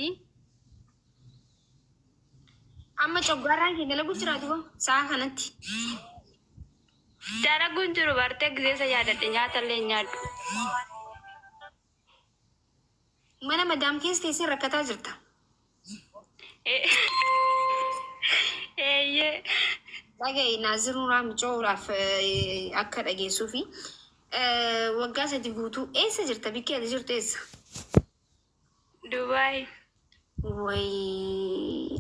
nyaatti. Amma coggaarraan kee dalagu jira duba sa'a kanatti. Dalaguun jiru bartee gizeessa yaadadhe nyaata illee hin nyaadhu. Mana madaam keessa teessee rakkataa jirta. Eeyyee. Dhaga'i Naazir Nuuraa Micoodhaaf akka dhageessuufi waggaa 3 guutuu eessa jirta bikkee ati jirtu eessa? Dubaay. Wayii.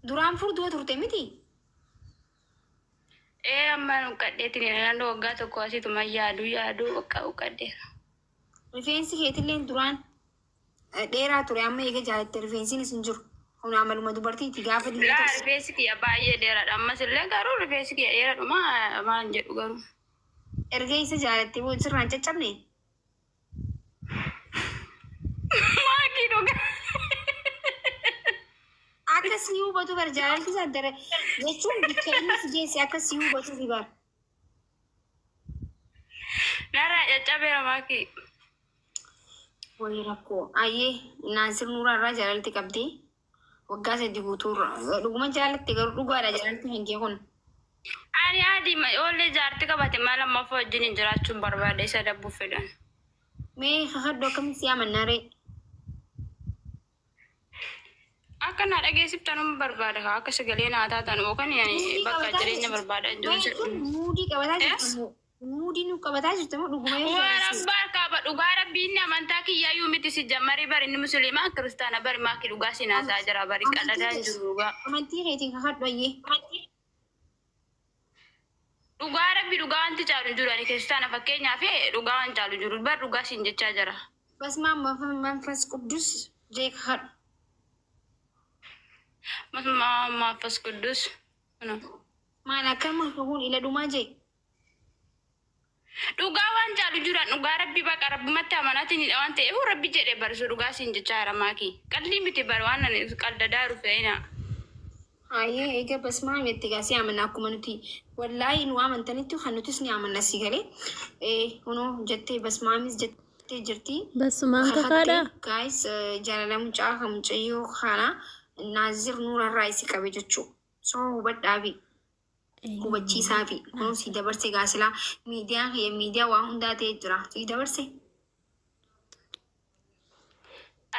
Duraan furdoo turte miti? Ee amma huqqadheetiin naannoo waggaa tokko asituma yaadu yaadu bakka huqqadheera. Rifeensi keetilleen duraan dheeraa ture amma eega jaalatte rifeensiinis hin jiru. Kun amaluma dubartiiti gaafa Laa dibata. rifeensi kiyya baay'ee dheeraadha. Ammas illee garuu rifeensi kiyya dheeraadhuma maal jedhu garuu. Erga isa jaalatte booda sirraan hin caccabne? Maakii dhugaa. Akka si hubatu bar jaalalti isaa dara jechuun bikka inni si geesse akka si hubatuufi bar. Narraa caccabeera maakii. Wayi rakkoo. Ayyee Naasir Nuuraa irraa jaalalti qabdi. Waggaa 3 guutuu irra. Dhuguma jaalatte garuu dhugaadha jaalalti kan kee kun. Ani adii oollee jaarti qabate maal lammaffaa wajjin hin jiraachuun barbaada isa dabbuuf fedhan. Mee kakadhu akkamitti si amannaa ree? Akka naa dhageessiftanun barbaada kaa akka sagalee naa taatan yookaan ani Muudii bakka qabataa jireenya jirta. barbaadaa hin jiru Mee jedhu. jechuun muudii qabataa Eh? jirta moo muudii nu qabataa jirta moo dhuguma yoo Waa jaalatti? rabbaa kaaba dhugaa rabbii inni amantaa kiyyaayyuu miti si jammarii bari inni musliimaa kiristaana bari maaki dhugaa siin haasaa jira bari Amantii qaladaa hin kee jiru dhugaa. amantii keetiin kakadhu ayyee. Dhugaa rabbi dhugaa wanti caalu hin jiru ani kiristaana fakkeenyaaf dhugaa waan caalu hin jiru bar dhugaa siin jechaa jira. Basmaam manfas quddus jee kakadhu. Basmaam manfas quddus. Maal akkam kakuun ila dhumaa jee. Dhugaa waan caalu jiru an dhugaa rabbi baqa rabbumatti amanaatinidha waan ta'eef rabbi jedhe barsu dhugaa siin jechaa jira maakii qaldii miti bar waan ani qaldadaa jiru fe'ina. Hayyee eega basmaam jette egaa si amanna akkuma nuti wallaahi nu amantanitti kan nutis ni amanna si galee ee kunoo jettee basmaamis jettee jirti Basumaan kakatte kakaadhaa? guys jaalala mucaa kan mucayyoo kana Naazir Nuurarraa isi qabe jechuu so hubadhaafi. Hubachiisaafi kunoo sii dabarse gaa silaa miidiyaan kiyya miidiyaa waa hundaa ta'ee jira sii dabarse.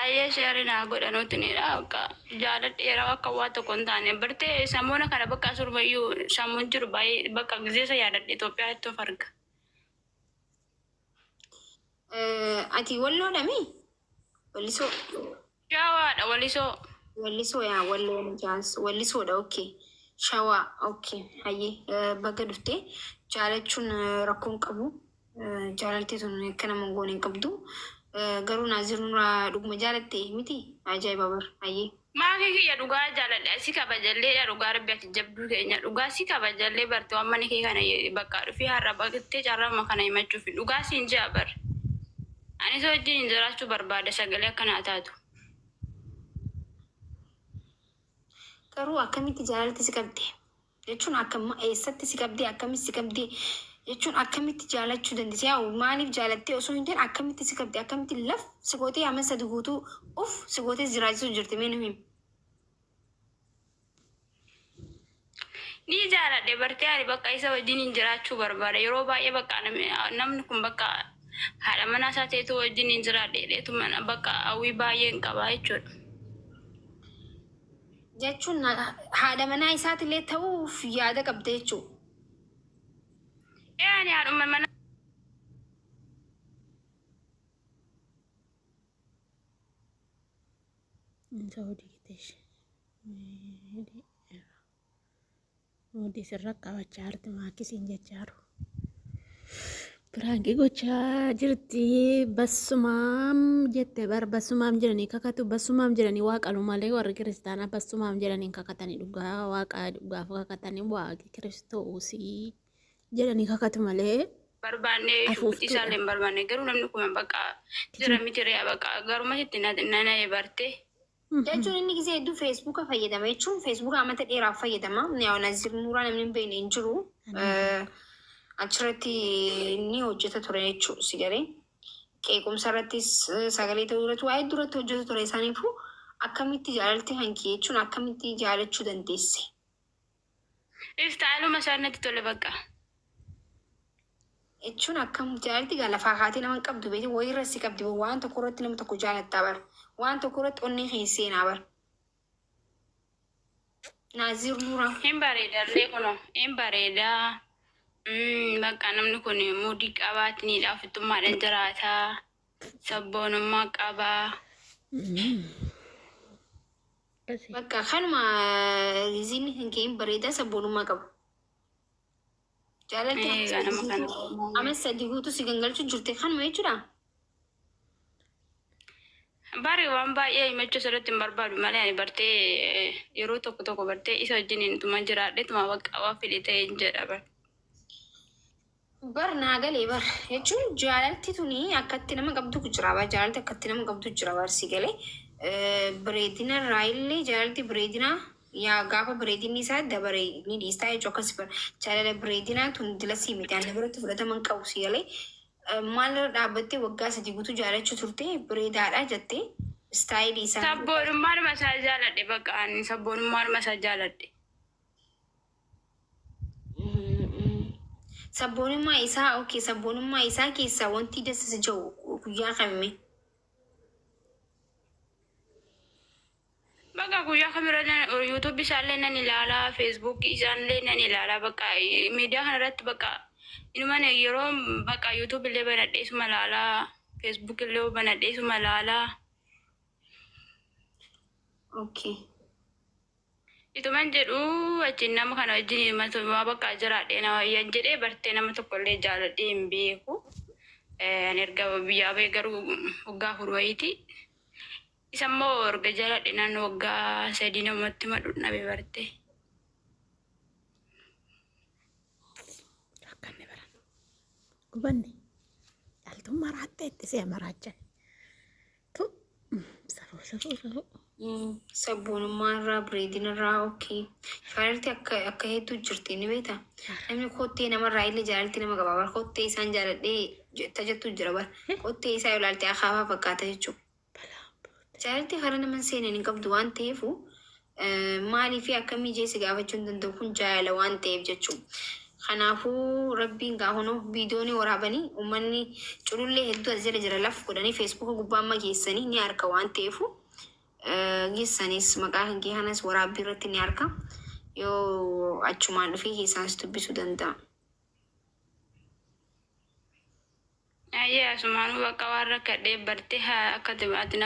Ayyee sheeri naa godhanuutinidha bakka jaaladheera akka waa tokko hin taane bartee samoona kana bakka asurumayyuu sammuun jiru baay'ee bakka gizeesa yaadadhe Itoophiyaa itti of arga. Ati walloodha mi? Wallisoo. Shawaadha walisoo. Wallisoo yaa walloo jaans wallisoodha okay. Shawaa okay hayyee baga dhufte jaalachuun rakkoo hin qabu jaalalti tun akka nama hin goone hin qabdu garuu Naazir Nuraa dhuguma jaalatte miti ajaa'iba bar hayyee. Maakii kiyya dhugaa jaaladha si kabajalleedha dhugaa rabbi ati jabduu keenya dhugaa si kabajallee barte waan mana kee kana bakka dhufee har'a baqattee carraama kana himachuuf dhugaa siin jea bar ani si wajjin hin jiraachuu barbaada sagalee akka naa taatu. Garuu akkamitti jaalalti si qabde? Jechuun akka eessatti si qabdee akkamitti si qabdee jechuun akkamitti jaalachuu dandeesse yaa maaliif jaalattee osoo hin ta'in akkamitti si qabde akkamitti laf si gootee amma sadi guutuu uff si gootee si jiraachisuu jirti mee nu himi. Ni jaaladhe bartee ani bakka isa wajjiniin jiraachuu barbaada yeroo baay'ee bakka namni kun bakka haadha manaa isaa ta'etu wajjiniin jiraadhe jedheetu mana bakka hawwii baay'een qaba jechuudha. Jechuun haadha manaa isaatillee ta'uuf yaada qabda jechuudha. Ee ani haadhuma manaa. Moodii sirra qabachaa jirti maakisiin jechaa jiru. Piraankii gochaa jirti bassumaam jette bar bassumaam jedhanii kakatu bassumaam jedhanii waaqalu malee warri kiristaanaa bassumaam jedhanii hin kakatanii dhugaa waaqa dhugaaf kakatanii waaqi kiristoosii jedhanii kakatu malee barbaanne shuguxii afuuftuudha. isaallee hin barbaanne garuu namni kun bakka jira miti re'a bakka garuma sitti nana'e barte. Jechuun inni gisee hedduu feesbuuka fayyadama jechuun feesbuuka amata dheeraaf fayyadama. Yaa Naziir Nuuraa namni hin beekne hin jiru. Achirratti ni hojjeta ture jechuudha si galee. Qeequmsa irrattis sagalee ta'uu irratti waa hedduu irratti hojjeta ture isaaniifuu Akkamitti jaalalti hankee jechuun akkamitti jaalachuu dandeesse? Istaayiluma isaa natti tole bakka. Jechuun akkam jaalalti gaa lafaa kaatee nama hin qabdu beekte wayirra si qabdi, waan tokko irratti nama tokko jaalattaa bara. Waan tokko irratti onnee kee seenaa bara. Naazir Nuuraa. Hin bareedallee kunoo hin bareedaa. Bakka namni kun muudii qabaatiniidha, ofittummaadhaan jiraataa, sabboonummaa qabaa. Bakka kanuma riiziin hin kee hin bareedaa, sabboonummaa qaba. Jaalalti Egaa nama kana. amma 3 guutuu si gangalchuu jirte kanuma jechuudha. Bari waan baay'ee himachuu asirratti hin barbaadu malee ani bartee yeroo tokko tokko bartee isa wajjin tuma jiraadhe tuma bakka waan fedhe ta'e hin jedha bar. Bar naa galee bar jechuun jaalalti tuni akkatti nama qabdu jira bar, jaalalti akkatti nama qabdu jira bar, si galee bareedina irraa illee jaalalti bareedina yaa gaafa bareedinni isaa dabare ni dhiistaa jechuun akkas bar, jaalala bareedinaa tun dila sii miti ani biratti fudhatama hin qabu, si galee. Maalirra dhaabbattee waggaa 3 guutuu jaalachuu turte? Bareedaadha jettee, istaayilii isaa. Sabboonummaadhuma isaa jaaladhe bakka, ani sabboonummaadhuma isaa jaaladhe. Sabboonummaa isaa, okay, sabboonummaa isaa keessaa wanti dassi jiru guyyaa kamime? Bakka guyyaa kamirra yuutuubii isaallee nan ilaalaa, feesbuukii isaallee nan ilaalaa, bakka miidiyaa kanarratti bakka inuman yeroo bakka yuutuub illee banadhee isuma ilaalaa, feesbuuk illee banadhee isuma ilaalaa. Okay. Ituman jedhu achiin nama kana wajjin matuma bakka jiraadhee nama yan jedhee bartee nama tokko illee jaaladhee hin beeku. Ani erga biyyaa bahee garuu waggaa 4 wayiiti. Isa immoo erga jaaladhe naannoo waggaa 3 namatti madhu dhabe bartee. Rakkanne baran. Gubanne. Dhaltuun maraattee itti si'a maraachan. Tu safuu safuu safuu. Sabboonummaa irraa, bareedina irraa, okay. Jaalalti akka hedduu jirti ni beektaa? Namni kottee namarraa illee jaalalti nama qaba. Bar kottee isaan jaaladhee jetta jettu jira bar. Kottee isaa yoo ilaalte akaafaa fakkaata jechuudha. Jaalalti karaa nama hin seenan hin qabdu waan ta'eefu maalii fi akkamii jee si gaafachuu hin danda'u, kun jaalala waan ta'eef jechuudha. Kanaafuu rabbiin gaa hunoo viidiyoon waraabanii uummanni culullee hedduu as jala jira, laf godhanii feesbuuka gubbaa amma geessanii ni harka waan ta'eefu geessanis maqaa kan kee kanas waraabbii irratti ni harka, yoo achumaan dhufee keessaanis dubbisuu danda'a. Ayyee, asumaanuu bakka waan rakkadhee bartee haa akka ati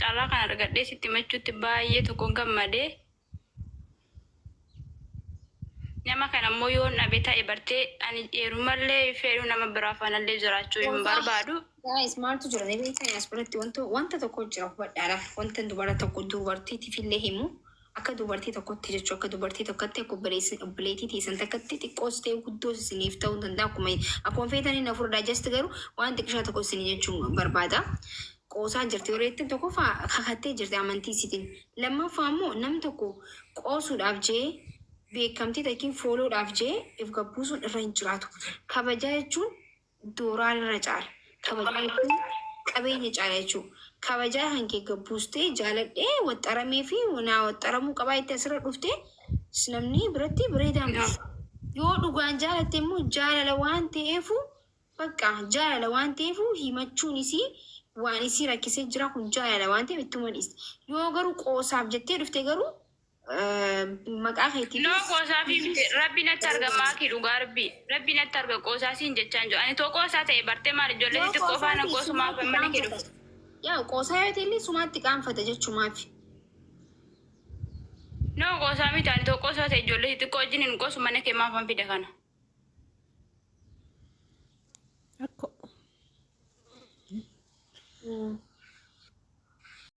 carraa kana argadhee sitti himachuutti baay'ee tokko gammadee. Nama kana immoo yoo dhabe ta'e bartee ani heerumallee fedhu nama biraa faanallee jiraachuu hin barbaadu. Guys, maaltu jira ni beektan? As biratti wanta tokko jira, hubadhaadha. Wanta dubara tokko dubartiitiif illee himu akka dubartii tokkotti jechuu, akka dubartii tokkotti, akka obboleettii teessan takkatti, xiqqoos ta'e guddoos isiniif ta'uu danda'a, akkuma feetanii na furdhaa, just garuu waan xiqqishaa tokko isin jechuun barbaada. Qoosaa jirti yeroo jettan, tokkoffaa kakattee jirti amantii isiitiin. Lammaffaa immoo namni tokko qoosuudhaaf jee, beekamtii takkiin fooloodhaaf jee if gabbuusuun irra hin jiraatu. Kabajaa jechuun dooraa irra caala. Kabajaa jechuun qabeenya caala jechuudha. Kabajaa kan kee gabbuustee jaaladhee waxxaramee fi naa waxxaramuu qabaa itti asirra dhuftee namni biratti bareedaa miti. Yoo dhugaan jaalatte immoo jaalala waan ta'eefu, bakka jaalala waan ta'eefu himachuun isii waan isii rakkisee jira, kun jaalala waan ta'eef ittuma dhiiste. Yoo garuu qoosaaf jettee dhufte garuu maqaa keetii. No, qoosaa fi miti, rabbi natti arga maakii, dhugaa rabbi rabbi natti arga, qoosaa siin jechaan jiru. Ani too qoosaa ta'e bartee maal ijoollee xixiqqoo faana qoosumaaf mana kee dhufu. Yaa qoosaa yoo ta'e illee sumaatti qaanfata jechuumaafi. No, qoosaa miti, ani too qoosaa ta'e ijoollee xixiqqoo wajjin hin qoosu, mana kee maafan fida kana. Rakkoo.